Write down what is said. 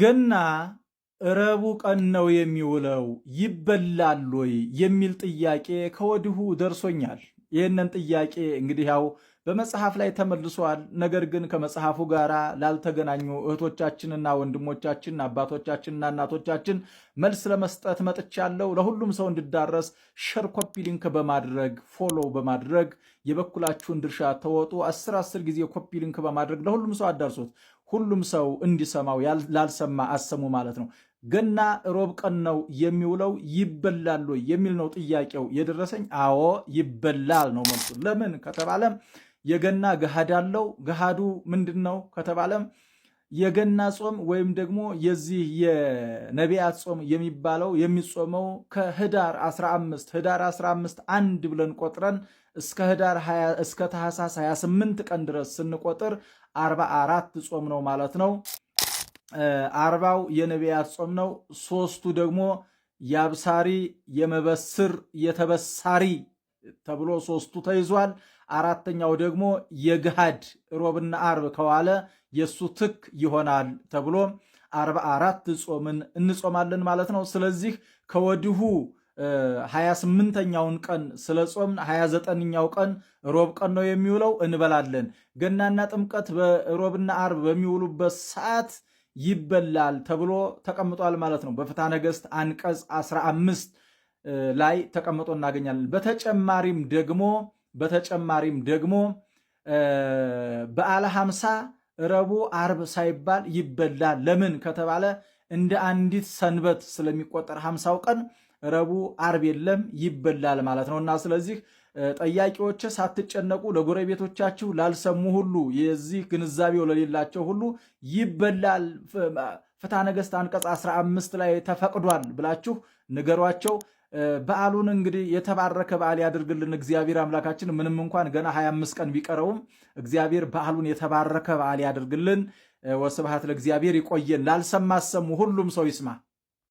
ገና ረቡዕ ቀን ነው የሚውለው ይበላል ወይ የሚል ጥያቄ ከወዲሁ ደርሶኛል። ይህንን ጥያቄ እንግዲህ ያው በመጽሐፍ ላይ ተመልሷል። ነገር ግን ከመጽሐፉ ጋር ላልተገናኙ እህቶቻችንና ወንድሞቻችን አባቶቻችንና እናቶቻችን መልስ ለመስጠት መጥቻለሁ። ለሁሉም ሰው እንዲዳረስ share፣ copy link በማድረግ follow በማድረግ የበኩላችሁን ድርሻ ተወጡ። አስር አስር ጊዜ copy link በማድረግ ለሁሉም ሰው አዳርሱት። ሁሉም ሰው እንዲሰማው፣ ላልሰማ አሰሙ ማለት ነው። ገና ሮብ ቀን ነው የሚውለው ይበላል ወይ የሚል ነው ጥያቄው የደረሰኝ። አዎ ይበላል ነው መልሱ። ለምን ከተባለም የገና ገሃድ አለው። ገሃዱ ምንድን ነው ከተባለም የገና ጾም ወይም ደግሞ የዚህ የነቢያት ጾም የሚባለው የሚጾመው ከህዳር 15፣ ህዳር 15 አንድ ብለን ቆጥረን እስከ ህዳር 20 እስከ ታህሳስ 28 ቀን ድረስ ስንቆጥር 44 ጾም ነው ማለት ነው። 40ው የነቢያት ጾም ነው። ሶስቱ ደግሞ የአብሳሪ፣ የመበስር፣ የተበሳሪ ተብሎ ሶስቱ ተይዟል። አራተኛው ደግሞ የግሃድ ሮብና አርብ ከዋለ የእሱ ትክ ይሆናል ተብሎ 44 ጾምን እንጾማለን ማለት ነው። ስለዚህ ከወዲሁ 28ኛውን ቀን ስለ ጾምን 29ኛው ቀን ሮብ ቀን ነው የሚውለው፣ እንበላለን። ገናና ጥምቀት በሮብና አርብ በሚውሉበት ሰዓት ይበላል ተብሎ ተቀምጧል ማለት ነው። በፍትሐ ነገሥት አንቀጽ 15 ላይ ተቀምጦ እናገኛለን። በተጨማሪም ደግሞ በዓለ 50 ረቡዕ ዓርብ ሳይባል ይበላል። ለምን ከተባለ እንደ አንዲት ሰንበት ስለሚቆጠር 50ው ቀን ረቡዕ ዓርብ የለም፣ ይበላል ማለት ነው። እና ስለዚህ ጠያቂዎች ሳትጨነቁ ለጎረቤቶቻችሁ፣ ላልሰሙ ሁሉ፣ የዚህ ግንዛቤው ለሌላቸው ሁሉ ይበላል፣ ፍትሐ ነገሥት አንቀጽ 15 ላይ ተፈቅዷል ብላችሁ ንገሯቸው። በዓሉን እንግዲህ የተባረከ በዓል ያድርግልን እግዚአብሔር አምላካችን። ምንም እንኳን ገና 25 ቀን ቢቀረውም እግዚአብሔር በዓሉን የተባረከ በዓል ያድርግልን። ወስብሐት ለእግዚአብሔር። ይቆየን። ላልሰማ አሰሙ፣ ሁሉም ሰው ይስማ።